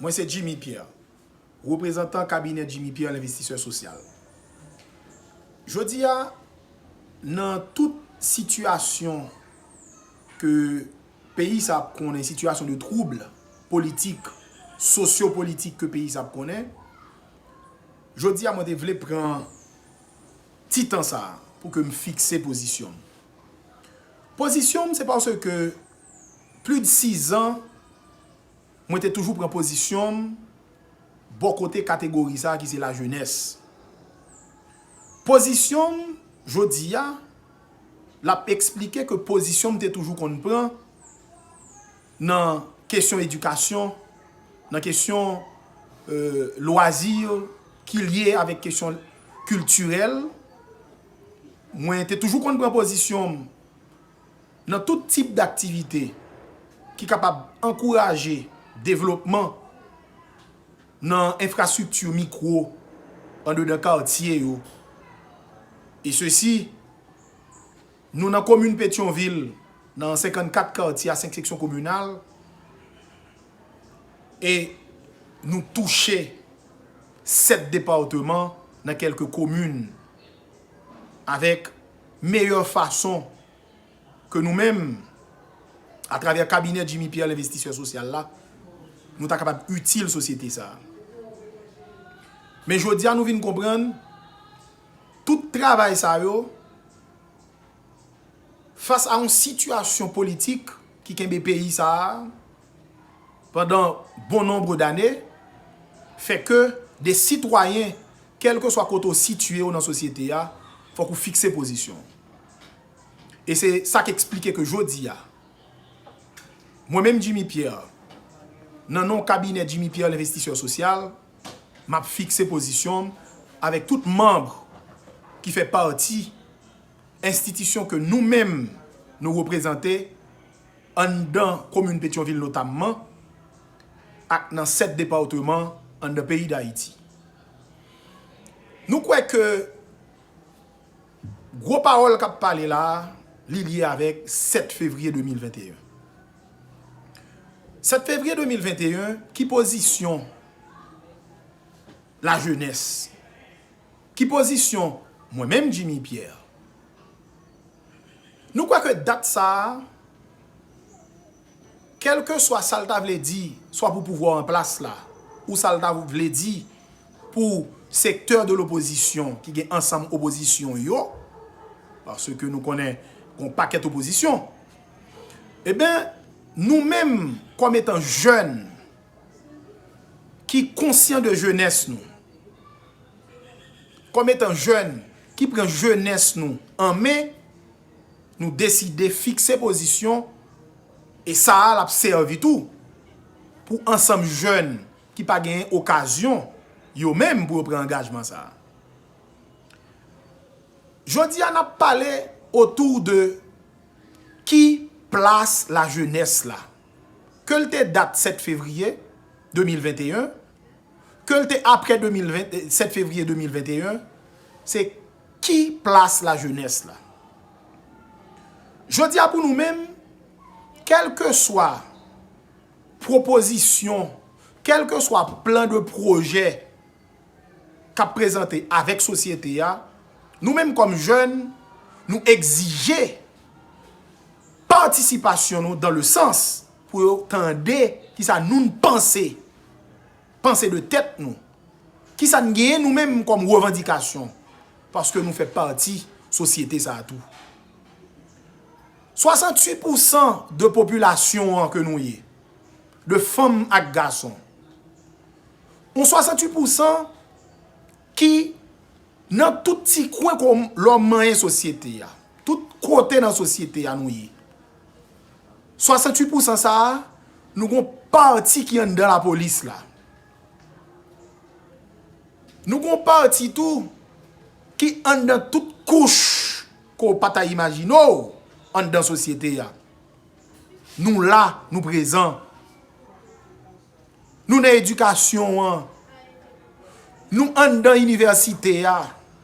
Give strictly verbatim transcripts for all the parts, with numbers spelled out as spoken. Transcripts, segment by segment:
Mwen se Jimmy Pierre, reprezantan kabinè Jimmy Pierre Lenvestisè Sosyal. Jodi a, nan tout sitiyasyon ke peyi sa ap konnen, sitiyasyon de twoub politik, sosyopolitik ke peyi sa ap konnen, jodi a mwen te vle pran ti tan sa a pou ke m fikse pozisyon m. Pozisyon m, se paske plis de sizan, mwen te toujou pran pozisyon m bò kote kategori sa a ki se lajenès. Pozisyon m jodi a, l ap eksplike ke pozisyon m te toujou konn pran nan kesyon edikasyon, nan kesyon, euh, lwazi ki lye avèk kesyon kiltirèl. Mwen te toujou konn pran pozisyon m nan tout tip daktivite ki kapab ankouraje devlopman nan enfrastrikti mikwo andedan katye yo. E sesi, nou nan komin Petyonvil, nan senkannkat katye a senk seksyon kominal, e nou touche sèt depatman nan kèlke komin, avèk meyè fason ke nou menm, atravè kabinè Jimmy Pierre Lenvestisè Sosyal la, nou ta kapab itil sosyete sa a. Men jodi a, nou vin konprann tout travay sa yo, fas a yon sitiyasyon politik ki kenbe peyi sa a pandan bon nonb dane, fè ke de sitwayen, kèlkeswa kote w sitiye w nan sosyete a, fòk ou fikse pozisyon w. E se sa k eksplike ke jodi a, mwen menm Jimmy Pierre, nan non kabinè Jimmy Pierre Lenvestisè Sosyal, m ap fikse pozisyon m avèk tout manm ki fè pati enstitisyon ke nou menm nou reprezante anndan komin Petyonvil notamman, ak nan sèt depatman anndan peyi Dayiti. Nou kwè ke gwo pawòl k ap pale la a, li lye avèk sèt fevriye de mil venteyen. Sèt fevriye de mil venteyen, ki pozisyon lajenès? Ki pozisyon mwen menm Jimmy Pierre? Nou kwè ke dat sa a, kèlkeswa sa l ta vle di, swa pou pouvwa an plas la, ou sa l ta vle di pou sektè de lopozisyon ki gen ansanm opozisyon yo, paske nou konnen gen yon pakèt opozisyon, eben, nou menm, kòm etan jèn ki konsyan de jenès nou, kòm etan jèn ki pran jenès nou an men, nou deside fikse pozisyon, e sa a l ap sèvi tou pou ansanm jèn ki pa genyen okazyon yo menm pou yo pran angajman sa a. Jodi a, n ap pale otou de ki plas lajenès la. Ke l te dat sèt fevriye de mil venteyen, ke l te apre de mil ven, sèt fevriye de mil venteyen, se ki plas lajenès la? Jodi a, pou nou menm, kèlkeswa pwopozisyon, kèlkeswa plan de pwojè k ap prezante avèk sosyete a, nou menm kòm jèn, nou egzije patisipasyon nou dans le sens pou yo tande kisa nou n panse, panse de tèt nou, kisa n genyen nou menm kòm revandikasyon, paske nou fè pati sosyete sa a tou. Swasanntuit pousan de popilasyon an ke nou ye, de fanm ak gason, yon swasanntuit pousan ki nan tout ti kwen kon lòm manyen sosyete a, tout kote nan sosyete a nou ye. Swasanntuit pousan sa a, nou gon pati ki anndan lapolis la. Nou gon pati tou ki anndan tout kouch ke w pa ta imajine w anndan sosyete a. Nou la, nou prezan. Nou nan edikasyon an. Nou anndan inivèsite a,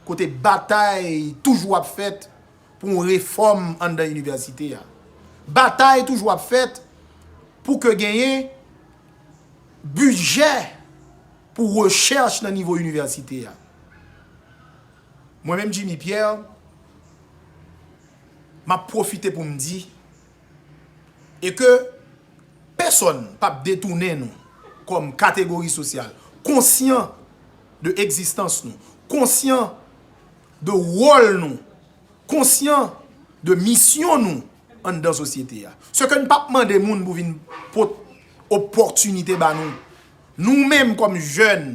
kote batay toujou ap fèt pou yon refòm anndan inivèsite a. Batay toujou ap fèt pou ke genyen Bidjè pou rechèch nan nivo inivèsite a. Mwen menm, Jimmy Pierre, m ap pwofite pou m di, e ke pèsonn p ap detounen nou kòm kategori sosyal, konsyan de egzistans nou, konsyan de wòl nou, konsyan de misyon nou anndan sosyete a. Se ke n p ap mande moun pou vin pot opòtinite ba nou. Nou menm kòm jèn,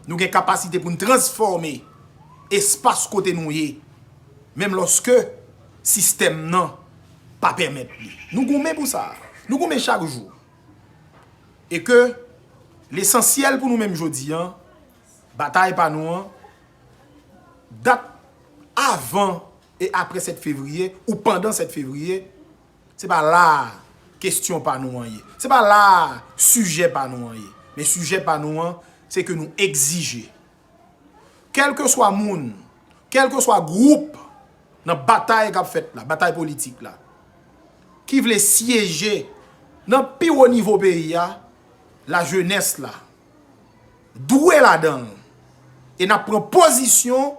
nou gen kapasite pou n transfòme espas kote nou ye, menm lòske sistèm nan pa pèmèt li. Nou goumen pou sa. Nou goumen chak jou. E ke lesansyèl pou nou menm jodi a, batay pa nou an, dat avan e apre sèt fevriye ou pandan sèt fevriye, se pa la a kesyon pa nou an ye. Se pa la a sijè pa nou an ye. Men sijè pa nou an, se ke nou egzije. Kèlkeswa moun, kèlkeswa gwoup nan batay k ap fèt la, batay politik la, ki vle syeje nan pi wo nivo peyi a, lajenès la dwe ladan l. E n ap pran pozisyon,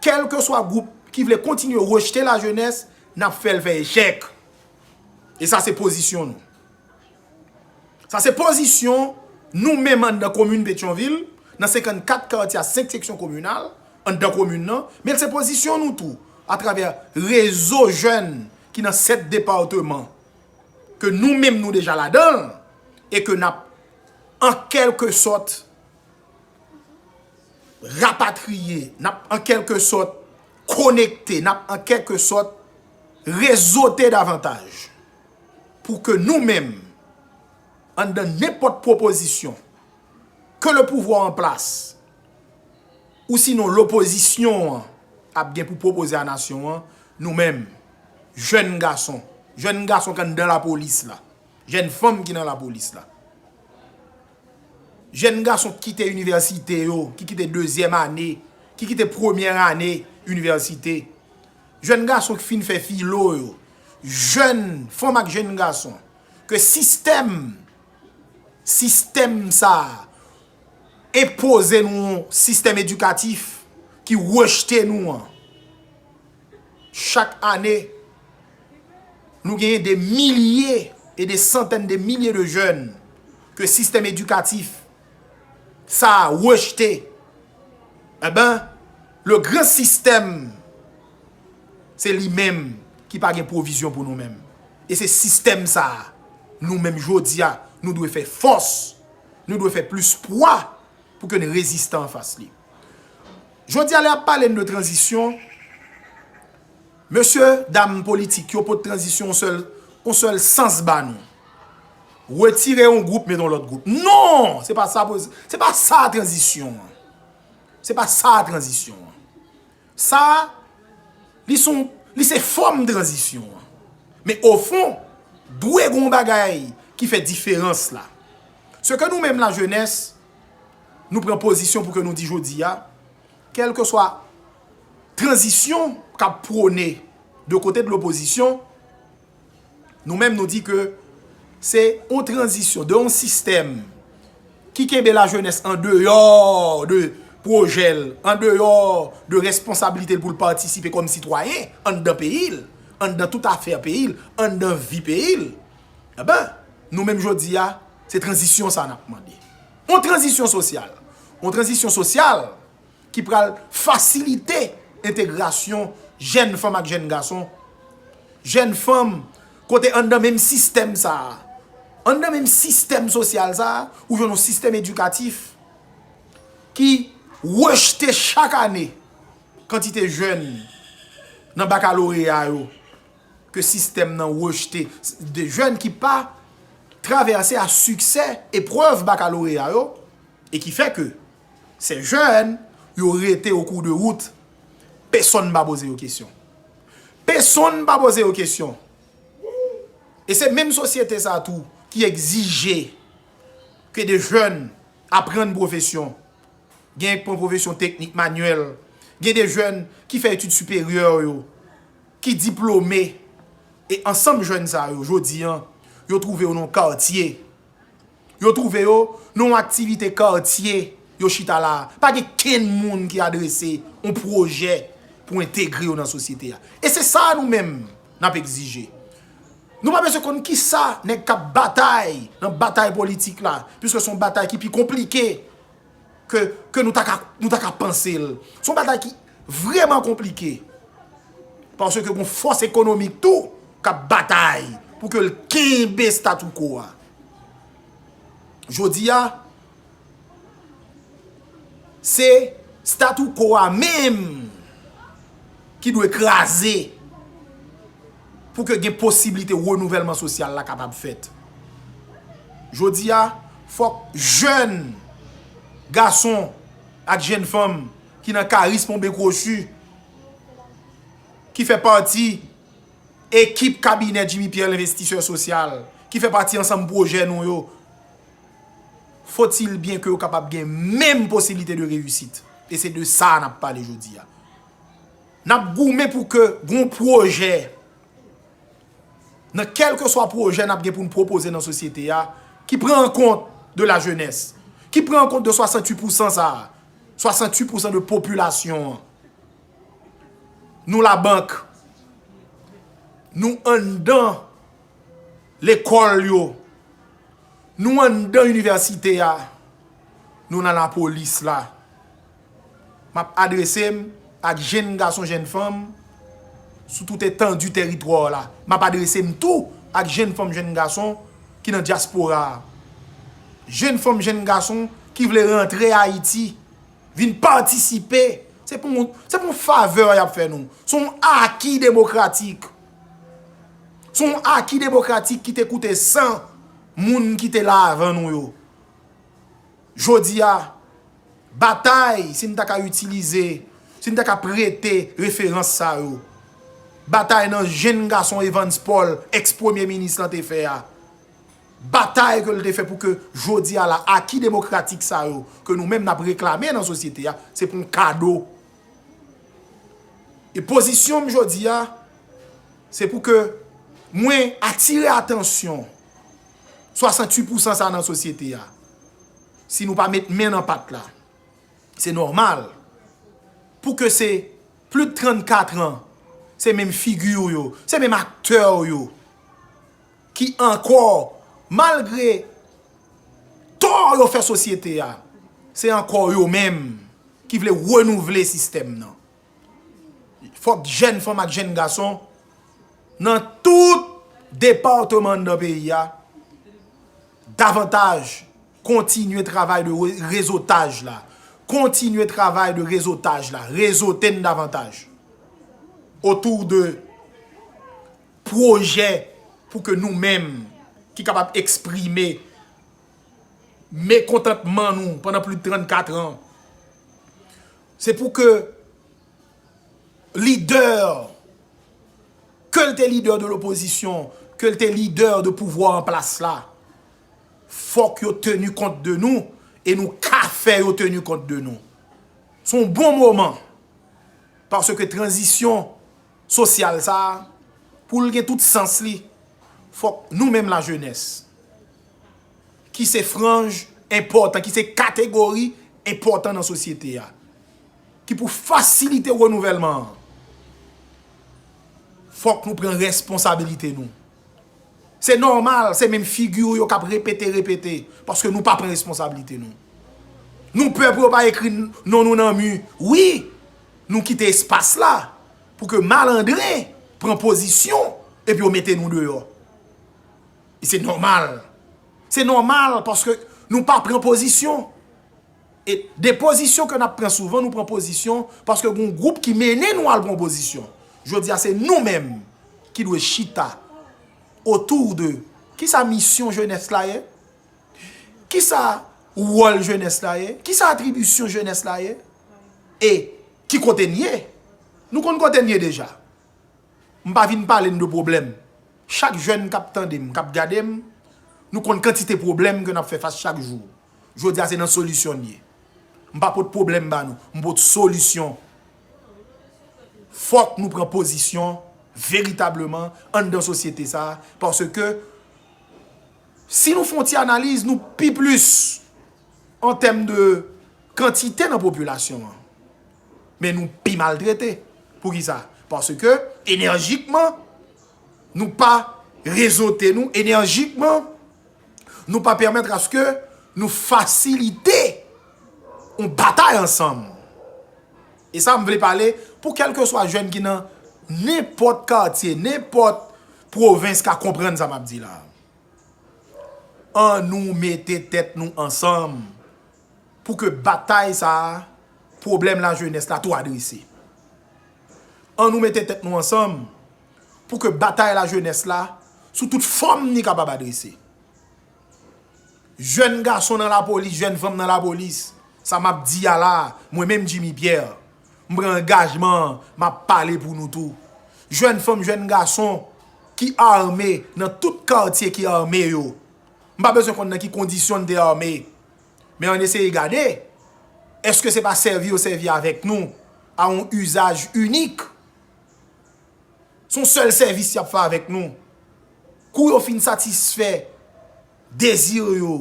kèlkeswa gwoup ki vle kontinye rejte lajenès, n ap fè l fè echèk. E sa se pozisyon nou. Sa se pozisyon nou menm anndan komin Petyonvil, nan senkannkat katye a, senk seksyon kominal anndan komin nan, men se pozisyon nou tou atravè rezo jèn ki nan sèt depatman, ke nou menm nou deja ladan l, e ke n ap an kèlke sòt rapatriye, n ap an kèlke sòt konekte, n ap an kèlke sòt rezote davantaj pou ke nou menm, anndan nenpòt pwopozisyon ke le pouvwa an plas, ou sinon lopozisyon an ap gen pou pwopoze a nasyon an, nou menm, jèn gason, jèn gason k anndan lapolis la, jèn fanm ki nan lapolis la, jèn gason ki kite inivèsite yo, ki kite dezyèm ane, ki kite premyè ane inivèsite, jèn gason ki fin fè filo yo, jèn fanm ak jèn gason, ke sistèm, sistèm sa a enpoze nou yon sistèm edikatif ki rejte nou an. Chak ane, nou genyen de milye e de santèn de milye de jèn ke sistèm edikatif sa a rejte. Enben, le gran sistèm, se li menm ki pa gen pwovizyon pou nou menm. E se sistèm sa a, nou menm jodi a, nou dwe fè fòs, nou dwe fè plis pwa pou ke n reziste anfas li. Jodi a, lè y ap pale n de tranzisyon, mesye, dam politik yo pot tranzisyon yon sèl, yon sèl sans ba nou. Retire yon gwoup, mete yon lòt gwoup. Non! Se pa sa, se pa sa tranzisyon an. Se pa sa tranzisyon an. Sa, li se yon, li se fòm tranzisyon an. Men ofon, dwe gen yon bagay ki fè diferans la. Se ke nou menm lajenès, nou pran pozisyon pou ke nou di jodi a, kèlkeswa tranzisyon k ap pwone de kote de lopozisyon, nou menm nou di ke se yon tranzisyon de yon sistèm ki kenbe lajenès andeyò de pwojè l, andeyò de responsablite l pou l patisipe kòm sitwayen anndan peyi l, anndan tout afè peyi l, anndan vi peyi l. Enben, nou menm jodi a, se tranzisyon sa n ap mande. Yon tranzisyon sosyal. Yon tranzisyon sosyal ki pral fasilite entegrasyon jèn fanm ak jèn gason, jèn fanm, kote anndan menm sistèm sa a, anndan menm sistèm sosyal sa a, ou jwenn yon sistèm edikatif ki rejte chak ane kantite jèn nan bakaloreya yo, ke sistèm nan rejte, de jèn ki pa travèse a siksè eprèv bakaloreya yo, e ki fè ke se jèn yo rete o kou de wout, pèsonn pa poze yo kesyon. Pèsonn pa poze yo kesyon. E se menm sosyete sa tou ki egzije ke de jèn aprann pwofesyon, gen k pran pwofesyon teknik manyèl, gen de jèn ki fè etid siperyè yo, ki diplome, e ansanm jèn sa yo, jodi a, yo twouve yo nan yon katye Yo twouve yo nan yon aktivite katye, yo chita la. Pa gen kenn moun ki adrese yon pwojè pou entegre yo nan sosyete a. E se sa nou menm n ap egzije. Nou pa bezwen konn kisa nèg k ap batay nan batay politik la, piske se yon batay ki pi konplike ke, ke nou ta ka, nou ta ka panse l. Se yon batay ki vrèman konplike. Paske gen fòs ekonomik tou k ap batay pou ke l kenbe statu quo a. Jodi a, se statu quo a menm ki dwe kraze pou ke gen posiblite renouvèlman sosyal la kapab fèt. Jodi a, fòk jèn gason ak jèn fanm ki nan karis Monben Kwochi, ki fè pati ekip kabinè Jimmy Pierre, lenvestisè sosyal, ki fè pati ansanm pwojè nou yo, faut-il bien ke yo kapab gen menm posiblite de reyisit. E se de sa n ap pale jodi a. N ap goumen pou ke gon pwojè, nan kèlkeswa pwojè n ap gen pou n pwopoze nan sosyete a, ki pran an kont de la jeunesse, ki pran an kont de swasanntuit pousan sa a, swasanntuit pousan de popilasyon an. Nou labank. Nou anndan lekòl yo. Nou anndan inivèsite a. Nou nan lapolis la. M ap adrese m ak jèn gason, jèn fanm sou tout etandi tèritwa la. M ap adrese m tou ak jèn fanm, jèn gason ki nan dyaspora a. Jèn fanm, jèn gason ki vle rantre Ayiti, vin patisipe. Se pou, se pou yon favè y ap fè nou. Se yon aki demokratik. Se yon aki demokratik ki te koute san moun ki te la avan nou yo. Jodi a, batay, si n ta ka itilize, si n ta ka prete referans sa yo, batay nan jèn gason Evans Paul, èks premye minis lan, te fè a, batay ke l te fè pou ke jodi a la, aki demokratik sa yo, ke nou menm n ap reklame nan sosyete a, se pou yon kado. E pozisyon m jodi a, se pou ke mwen atire atansyon swasanntuit pousan sa nan sosyete a. Si nou pa met men nan pat la, se nòmal pou ke se plis de trannkat an, se menm figi yo, se menm aktè yo ki ankò, malgre tò yo fè sosyete a, se ankò yo menm ki vle renouvle sistèm nan. Fòk jèn fanm ak jèn gason nan tout depatman anndan peyi a davantaj kontinye travay de re-, rezotaj la. Kontinye travay de rezotaj la. Rezote n davantaj otou de pwojè pou ke nou menm ki kapab eksprime mekontantman nou pandan plis de trannkat an. Se pou ke lidè, ke l te lidè de lopozisyon, ke l te lidè de pouvwa an plas la, fòk yo teni kont de nou e nou ka fè yo teni kont de nou. Se yon bon moman, paske tranzisyon sosyal sa a, pou l gen tout sans li, fòk nou menm lajenès, ki se franj enpòtan, ki se kategori enpòtan nan sosyete a, ki pou fasilite renouvèlman an, fòk nou pran responsabilite nou. Se nòmal, se menm figi yo k ap repete, repete, paske nou pa pran responsabilite nou. Nou pè pou yo pa ekri n-, non nou nan mi. Wi, nou kite espas la pou ke malandren pran pozisyon epi yo mete nou deyò. E se nòmal. Se nòmal paske nou pa pran pozisyon. E de pozisyon ke n ap pran souvan, nou pran pozisyon paske gen yon gwoup ki mennen nou al pran pozisyon. Jodi a, se nou menm ki dwe chita otou de kisa misyon jenès la ye, kisa wòl jenès la ye, kisa atribisyon jenès la ye, e ki kote n ye. Nou konn kote n ye deja. M pa vin pale n de pwoblèm. Chak jèn k ap tande m, k ap gade m, nou konn kantite pwoblèm ke n ap fè fas chak jou. Jodi a, se nan solisyon n ye. M pa pot pwoblèm ba nou, m pot solisyon. Fòk nou pran pozisyon veritableman anndan sosyete sa a, paske Si nou fè yon ti analiz, nou pi plis an tèm de kantite nan popilasyon an. Men nou pi maltrete. Poukisa? Paske enèjikman, nou pa rezote nou, enèjikman, nou pa pèmèt aske nou fasilite yon batay ansanm. E sa m vle pale pou kèlkeswa jèn ki nan nenpòt katye, nenpòt pwovens ka konprann sa m ap di la. An nou mete tèt nou ansanm pou ke batay sa a, pwoblèm lajenès la tou adrese. An nou mete tèt nou ansanm pou ke batay lajenès la, sou tout fòm ni kapab adrese. Jèn gason nan lapolis, jèn fanm nan lapolis, sa m ap di a la, mwen menm Jimmy Pierre, m pran angajman an, m ap pale pou nou tou. Jèn fanm, jèn gason ki ame nan tout katye ki ame yo. M pa bezwen konn nan ki kondisyon n te ame. Men ann eseye gade, èske se pa sèvi yo sèvi avèk nou a yon izaj inik? Se yon sèl sèvis y ap fè avèk nou. Kou yo fin satisfè dezi yo,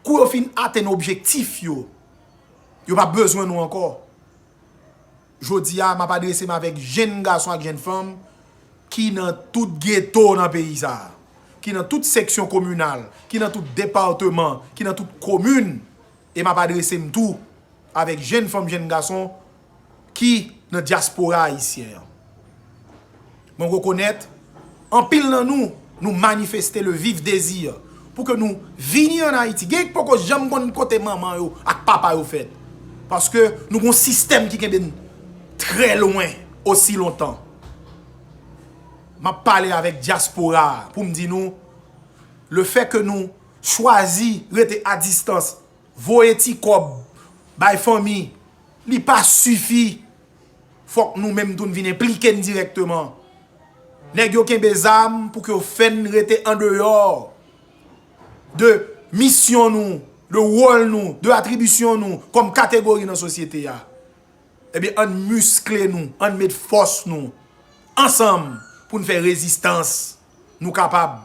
kou yo fin atenn objektif yo, yo p ap bezwen nou ankò. Jodi a, m ap adrese m avèk jèn gason ak jèn fanm ki nan tout geto nan peyi sa a, ki nan tout seksyon kominal, ki nan tout depatman, ki nan tout komin, e m ap adrese m tou avèk jèn fanm, jèn gason ki nan dyaspora ayisyen an. Mwen rekonèt, anpil nan nou, nou manifeste le vif désir pou ke nou vini ann Ayiti. Gen ki poko janm konn kote manman yo ak papa yo fèt. Paske nou gon sistèm ki kenbe n trè lwen osi lontan. M ap pale avèk dyaspora a pou m di nou, le fè ke nou chwazi rete a distans, voye ti kòb bay fanmi, li pa sifi. Fòk nou menm tou n vin enplike n dirèkteman. Nèg yo kenbe zam pou ke yo fè n rete andeyò de misyon nou, de wòl nou, de atribisyon nou kòm kategori nan sosyete a. Ebyen, ann miskle nou, ann met fòs nou ansanm pou n fè rezistans. Nou kapab.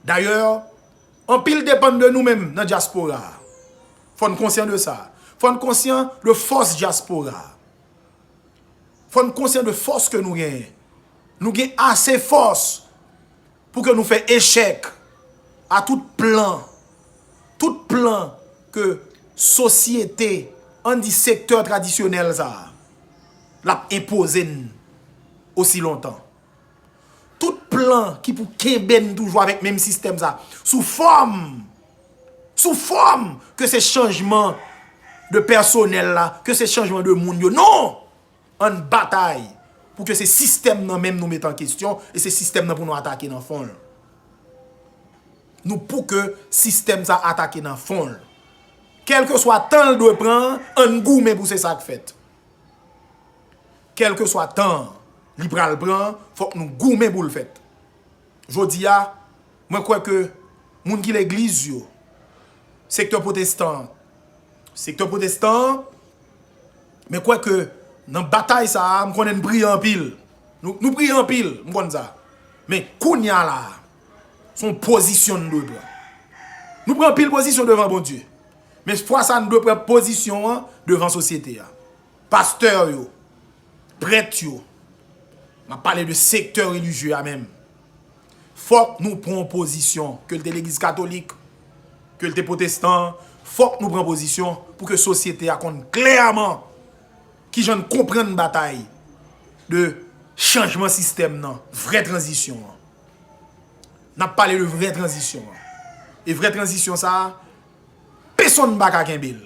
Dayè, anpil depann de nou menm nan dyaspora a. Fò n konsyan de sa. Fò n konsyan de fòs dyaspora a. Fò n konsyan de fòs ke nou genyen. Nou gen ase fòs pou ke nou fè echèk a tout plan, tout plan ke sosyete, ann di sektè tradisyonèl sa a, l ap enpoze n osi lontan. Tout plan ki pou kenbe n toujou avèk menm sistèm sa, sou fòm, sou fòm ke se chanjman de pèsonèl la, ke se chanjman de moun yo. Non! Ann batay pou ke se sistèm nan menm nou mete an kesyon e se sistèm nan pou nou atake nan fon l. Nou pou ke sistèm sa atake nan fon l. Kèlkeswa tan l dwe pran an, ann goumen pou se sa k fèt. Kèlkeswa tan li pral pran, fòk nou goumen pou l fèt. Jodi a, mwen kwè ke moun ki legliz yo, sektè pwotestan, sektè pwotestan, mwen kwè ke nan batay sa a, m konnen n priye anpil. Nou, nou priye anpil, m konn sa. Men kounye a la a, se yon pozisyon n dwe pran. Nou pran anpil pozisyon devan Bondye. Men fwa sa a, n dwe pran pozisyon an devan sosyete a. Pastè yo, prèt yo, m ap pale de sektè relijye a menm. Fòk nou pran yon pozisyon, ke l te legliz katolik, ke l te pwotestan, fòk nou pran pozisyon pou ke sosyete a konn klèman kijan n konprann batay de chanjman sistèm nan, vrè tranzisyon an. N ap pale de vrè tranzisyon an. E vrè tranzisyon sa a, pesonn pa ka kenbe l.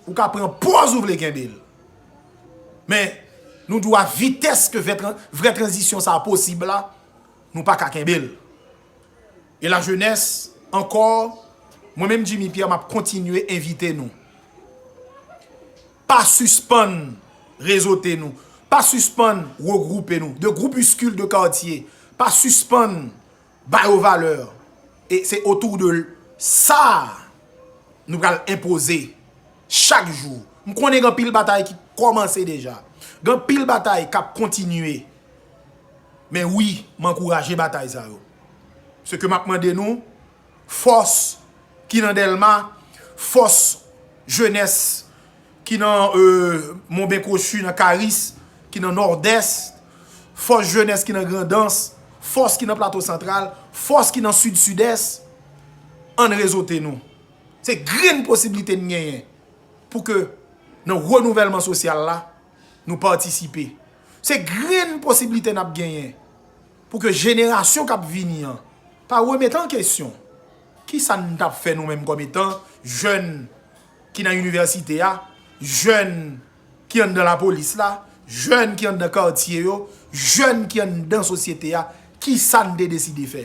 Ou ka pran pòz ou vle kenbe l. Men, nou di w a vitès ke vrè tran-, vrè tranzisyon sa a posib la, nou pa ka kenbe l. E lajenès, ankò, mwen menm Jimmy Pierre, m ap kontinye envite nou. Pa sispann rezote nou. Pa sispann regwoupe nou. De groupiskil de katye. Pa sispann ba yo valè. E se otou de sa nou pral enpoze chak jou. M konnen gen anpil batay ki kòmanse deja. Gen anpil batay k ap kontinye. Men wi, m ankouraje batay sa yo. Se ke m ap mande nou, fòs ki nan Dèlma, fòs jenès ki nan euh, Monben Kwochi, nan Karis, ki nan Nòdès, fòs jenès ki nan Grandans, fòs ki nan Plato Santral, fòs ki nan Sid Sidès, ann rezote nou. Se grenn posiblite n genyen pou ke nan renouvèlman sosyal la, nou patisipe. Se grenn posiblite n ap genyen pou ke jenerasyon k ap vini an pa remete an kesyon kisa n t ap fè nou menm kòm etan jèn ki nan inivèsite a, jèn ki anndan lapolis la, jèn ki anndan katye yo, jèn ki anndan sosyete a, kisa n te deside fè.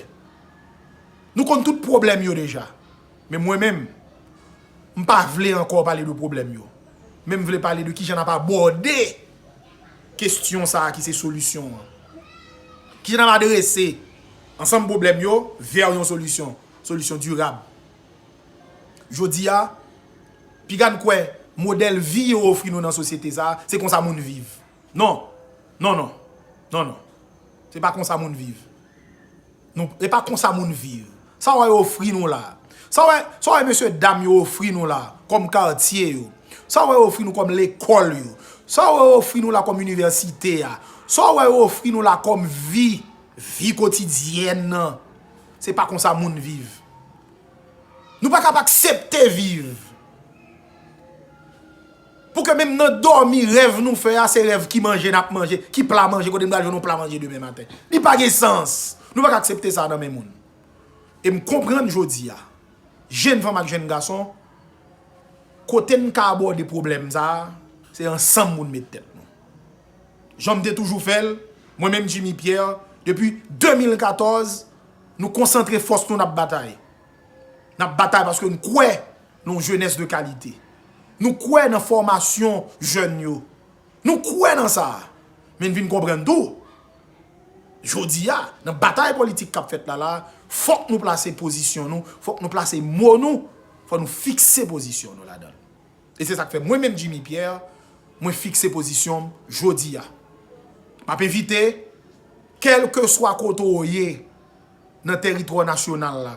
Nou konn tout pwoblèm yo deja. Men mwen menm, m pa vle ankò pale de pwoblèm yo. Men m vle pale de kijan n ap abòde kesyon sa a ki se solisyon an. Kijan n ap adrese ansanm pwoblèm yo vè yon solisyon, solisyon dirab. Jodi a, piga n kwè modèl vi yo ofri nou nan sosyete sa a, se konsa moun viv. Non. Non, non. Non, non. Se pa konsa moun viv. Nou, e pa konsa moun viv. Sa w wè yo ofri nou la. Sa w wè, sa w wè mesye dam yo ofri nou la, kòm katye yo. Sa w wè yo ofri nou kòm lekòl yo. Sa w wè yo ofri nou la kòm inivèsite a. Sa w wè yo ofri nou la kòm vi, vi kotidyèn nan. Se pa konsa moun viv. Nou pa kab aksepte viv. Pou ke menm nan dòmi, rèv nou fè a, se rèv ki manje n ap manje, ki pla manje, kote n pral jwenn yon pla manje demen maten. Li pa gen sans. Nou pa ka aksepte sa nan men moun. E m konprann jodi a, jèn fanm ak jèn gason, kote n ka abòde pwoblèm sa a, se ansanm pou n met tèt nou. Jan m te toujou fè l, mwen menm Jimmy Pierre, depi de mil katòz, nou konsantre fòs nou n ap batay. N ap batay paske n kwè nan yon jenès de kalite. Nou kwè nan fòmasyon jèn yo. Nou kwè nan sa. Men n vin konprann tou, jodi a, nan batay politik k ap fèt la la, fòk nou plase pozisyon nou, fòk nou plase mo nou, fòk nou fikse pozisyon nou ladan l. E se sa k fè mwen menm Jimmy Pierre, mwen fikse pozisyon m jodi a. M ap envite, kèlkeswa kote w ye nan teritwa nasyonal la,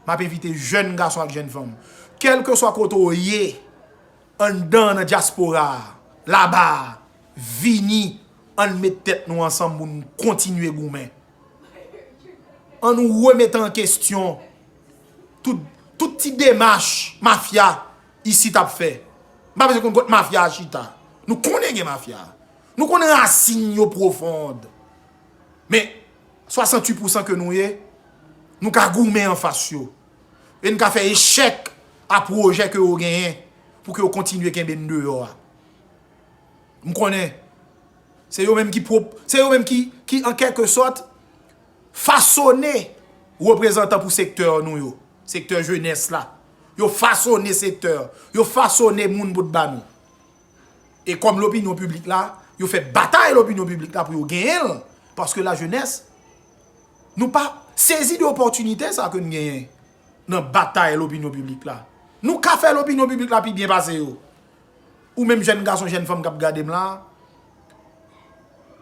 m ap envite jèn gason ak jèn fanm, kèlkeswa kote w ye, anndan nan dyaspora a, laba a, vini, ann met tèt nou ansanm pou n kontinye goumen. Ann remete an kesyon tout, tout ti demach mafya isit ap fè. M pa bezwen konn kot mafya a chita. Nou konnen gen mafya. Nou konnen rasin yo pwofon. Men, swasanntuit pousan ke nou ye, nou ka goumen anfas yo. E n ka fè echèk a pwojè ke yo genyen pou ke yo kontinye kenbe n deyò a. M konnen, se yo menm ki pwop-, se yo menm ki, ki an kèlke sòt fasone reprezantan pou sektè nou yo, sektè jenès la. Yo fasone sektè, yo fasone moun pou t ba nou. E kòm lopinyon piblik la, yo fè batay lopinyon piblik la pou yo genyen l, paske lajenès, nou pa sezi de opòtinite sa ke n genyen nan batay lopinyon piblik la. Nou ka fè lopinyon piblik la pi byen pase yo. Ou menm jèn gason, jèn fanm k ap gade m la,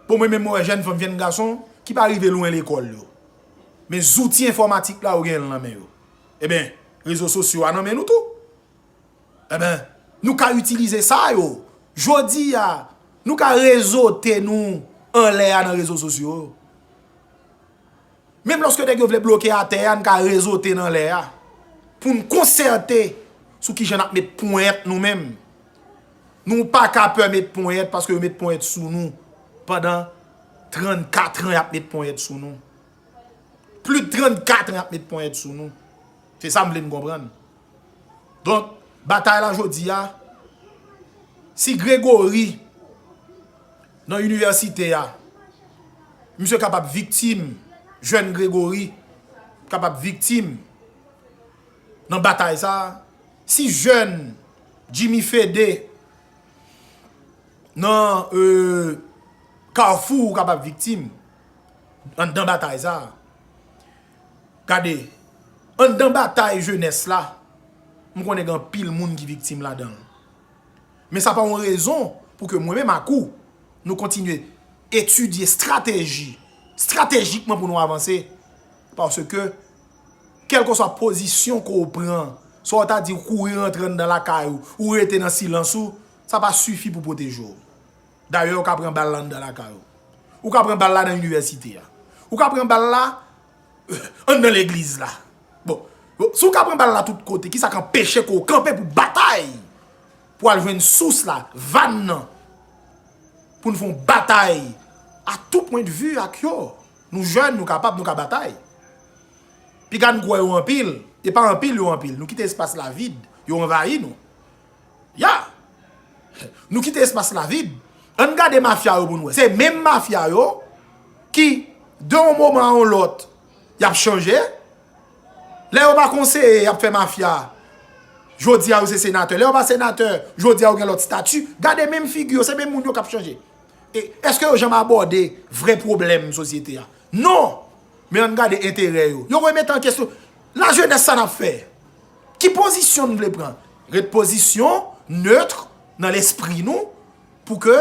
bon, mwen menm mwen wè jèn fanm, jèn gason ki pa rive lwen lekòl yo. Men zouti enfòmatik la yo genyen l nan men yo. Ebyen, rezo sosyo a nan men nou tou. Ebyen, nou ka itilize sa yo. Jodi a, nou ka rezote nou anlè a nan rezo sosyo yo. Menm lòske nèg yo vle bloke atè a, n ka rezote nan lè a. Pou n konsète sou kijan n ap met ponyèt nou menm. Nou pa ka pè met ponyèt paske yo met ponyèt sou nou pandan trannkat an y ap met ponyèt sou nou. Plis de trannkat an y ap met ponyèt sou nou. Se sa m vle n konprann. Donk, batay la jodi a, si Gregory nan inivèsite a, misye kapab viktim, jèn Gregory kapab viktim nan batay sa a, si jèn Jimmy Fede nan euh, Kafou kapab viktim anndan batay sa a. Gade, anndan batay jenès la, m konnen gen anpil moun ki viktim ladan l. Men sa pa yon rezon pou ke mwen menm ak ou, nou kontinye etidye estrateji, estratejikman pou nou avanse. Paske, Kèlkeswa pozisyon ke w pran, swa w ta di w kouri rantre anndan lakay ou, ou rete nan silans ou, sa pa sifi pou pwoteje w. Dayè, ou ka pran bal la anndan lakay ou. Ou ka pran bal la nan inivèsite a. Ou ka pran bal la anndan legliz la. Bon, si w ka pran bal la tout kote, kisa k anpeche ke w kanpe pou batay, pou al jwenn sous la, vàn nan, pou n fè yon batay à tout point de vue ak yo? Nou jèn, nou kapab, nou ka batay. Piga n kwè yo anpil, e pa anpil yo anpil. Nou kite espas la vid, yo anvayi nou. Ya! Nou kite espas la vid. Ann gade mafya yo pou n wè. Se menm mafya yo ki, de yon moman a yon lòt, y ap chanje. Lè yo pa konseye, y ap fè mafya. Jodi a, yo se senatè. Lè yo pa senatè, jodi a, yo gen lòt estati. Gade menm figi yo, se menm moun yo k ap chanje. E èske yo janm abòde vrè pwoblèm sosyete a? Non! Men ann gade enterè yo. Yo remete an kesyon. Lajenès, sa n ap fè? Ki pozisyon n vle pran? Ret pozisyon, neutre, nan lespri nou, pou ke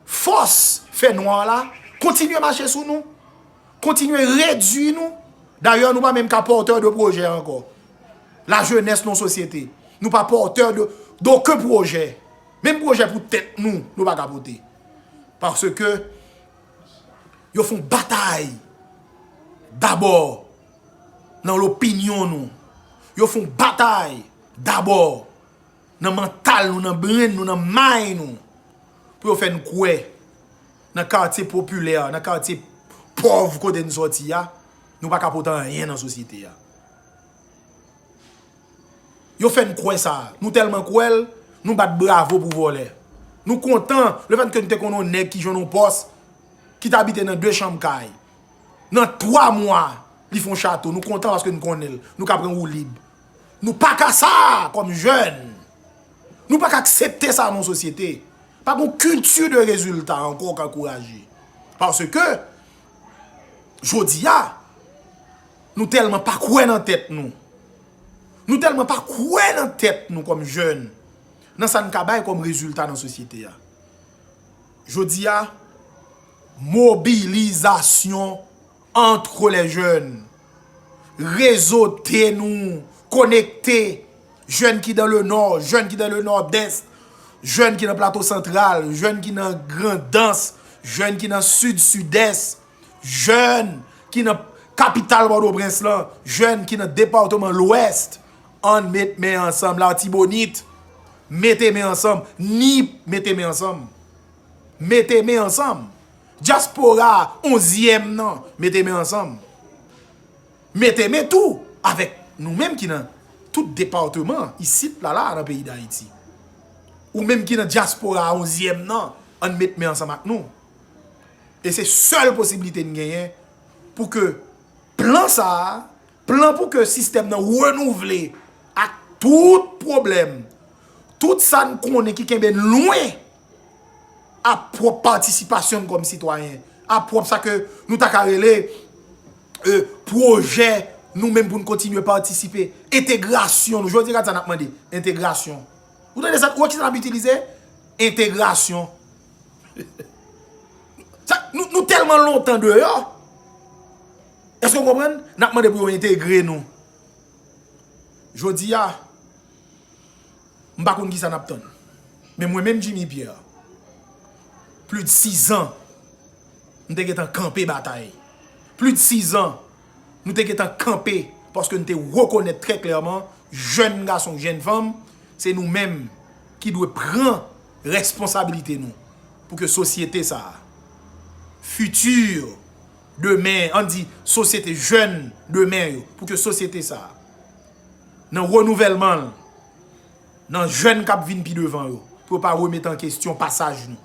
fòs fènwa la kontinye mache sou nou, kontinye redui nou. Dayè, nou pa menm ka pòtè de pwojè ankò. Lajenès nan sosyete, nou pa pòtè de, d'okenn pwojè. Menm pwojè pou tèt nou, nou pa ka pote. Paske yo fè yon batay dabò nan lopinyon nou. Yo fè yon batay dabò nan mantal nou, nan brain nou, nan mind nou, pou yo fè n kwè nan katye popilè, nan katye pòv kote n sòti a, nou pa ka pote anyen nan sosyete a. Yo fè n kwè sa. Nou tèlman kwè l, nou bat bravo pou vòlè. Nou kontan lefètke n te konn yon nèg ki jwenn yon pòs, ki t abite nan de chanm kay. Nan twa mwa, li fè yon chato. Nou kontan paske n konnen l. Nou ka pran woulib. Nou pa ka sa kòm jèn. Nou pa ka aksepte sa nan yon sosyete. Pa gen yon kilti de rezilta ankò k ankouraje. Paske, jodi a, nou tèlman pa kwè nan tèt nou. Nou tèlman pa kwè nan tèt nou kòm jèn, nan sa n ka bay kòm rezilta nan sosyete a. Jodi a, mobilizasyon entre les jeunes. Rezote nou, konekte. Jèn ki dans le nord, jèn ki dans le nord-est, jèn ki nan Plato Santral, jèn ki nan Grandans, jèn ki nan Sid, Sidès, jèn ki nan kapital Pòtoprens lan, jèn ki nan depatman Lwès, ann met men ansanm. Latibonit, mete men ansanm. Nip, mete men ansanm. Mete men ansanm. Dyaspora onzyèm nan, mete men ansanm. Mete men tou avèk nou menm ki nan tout depatman isit la, la, nan peyi Dayiti. Ou menm ki nan dyaspora onzyèm nan, ann met men ansanm ak nou. E se sèl posiblite n genyen pou ke plan sa a, plan pou ke sistèm nan renouvle ak tout pwoblèm, tout sa n konnen ki kenbe n lwen a pwòp patisipasyon n kòm sitwayen, a pwòp sa ke nou ta ka rele, e, pwojè nou menm pou n kontinye patisipe, entegrasyon nou. Jodi a, gad sa n ap mande, entegrasyon. Ou tande sa, ou wè ki sa n ap itilize? Entegrasyon. Sa, nou, nou tèlman lontan deyò. Èske w konprann? N ap mande pou yo entegre nou. Jodi a, m pa konn kisa n ap tann. Men mwen menm Jimmy Pierre, plis de sizan, m te gentan kanpe batay. Plis de sizan, nou te gentan kanpe paske n te rekonèt trè klèman, jèn gason, jèn fanm, se nou menm ki dwe pran responsabilite nou pou ke sosyete sa a, fiti demen, ann di sosyete jèn demen yo, pou ke sosyete sa a, nan renouvèlman l, nan jèn k ap vin pi devan yo, pou yo pa remete an kesyon pasaj nou.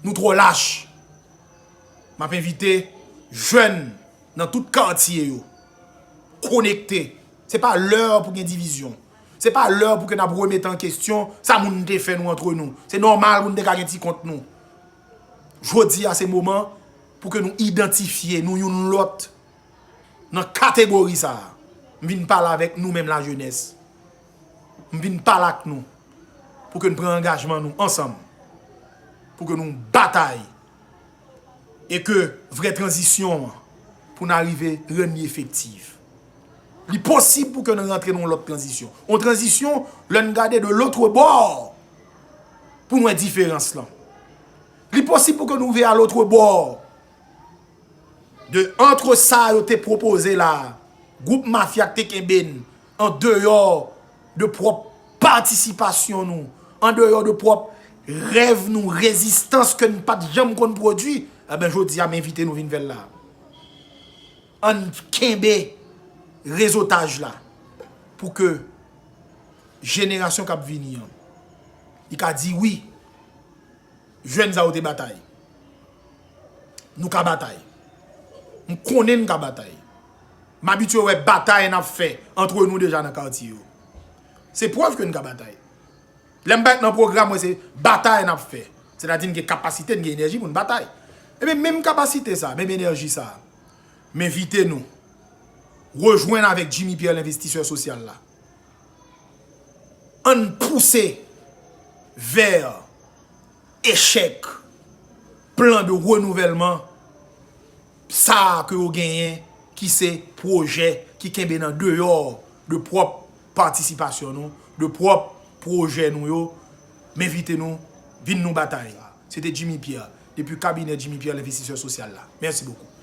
Nou twò lach. M ap envite jèn nan tout katye yo konekte. Se pa lè pou gen divizyon. Se pa lè pou ke n ap remete an kesyon sa moun te fè nou antre nou. Se nòmal pou n te ka gen ti kont nou. Jodi a, se moman pou ke nou idantifye nou youn lòt nan kategori sa a. M vin pale avèk nou menm lajenès. M vin pale ak nou pou ke n pran angajman nou ansanm, pou ke nou batay e ke vrè tranzisyon an, pou n arive rann li efektiv. Li posib pou ke nou rantre nan yon lòt tranzisyon. Yon tranzisyon, lè n gade de l'autre bord, pou n wè diferans lan. Li posib pou ke nou veye a l'autre bord de, antre sa yo te pwopoze la, gwoup mafya k te kenbe n an deyò de pwòp patisipasyon nou, an deyò de pwòp rèv nou, rezistans ke n pa t janm konn pwodui, ebyen, jodi a, m envite nou vin fè l la. Ann kenbe rezotaj la pou ke jenerasyon k ap vini an, li ka di wi, jèn sa yo te batay. Nou ka batay. M konnen n ka batay. M abitye wè batay n ap fè antre nou deja nan katye yo. Se prèv ke n ka batay. Lè m parèt nan pwogram mwen, se batay n ap fè. Sètadi n gen kapasite, n gen enèji pou n batay. Ebyen, menm kapasite sa, menm enèji sa, m envite nou rejwenn avèk Jimmy Pierre, lenvestisè sosyal la. Ann pouse vè echèk plan de renouvèlman sa a ke yo genyen, ki se pwojè ki kenbe n an deyò de pwòp patisipasyon nou, de pwòp pwojè nou yo. M envite nou, vin nou batay. Se te Jimmy Pierre, depi kabinè Jimmy Pierre, lenvestisè sosyal la. Mèsi bokou.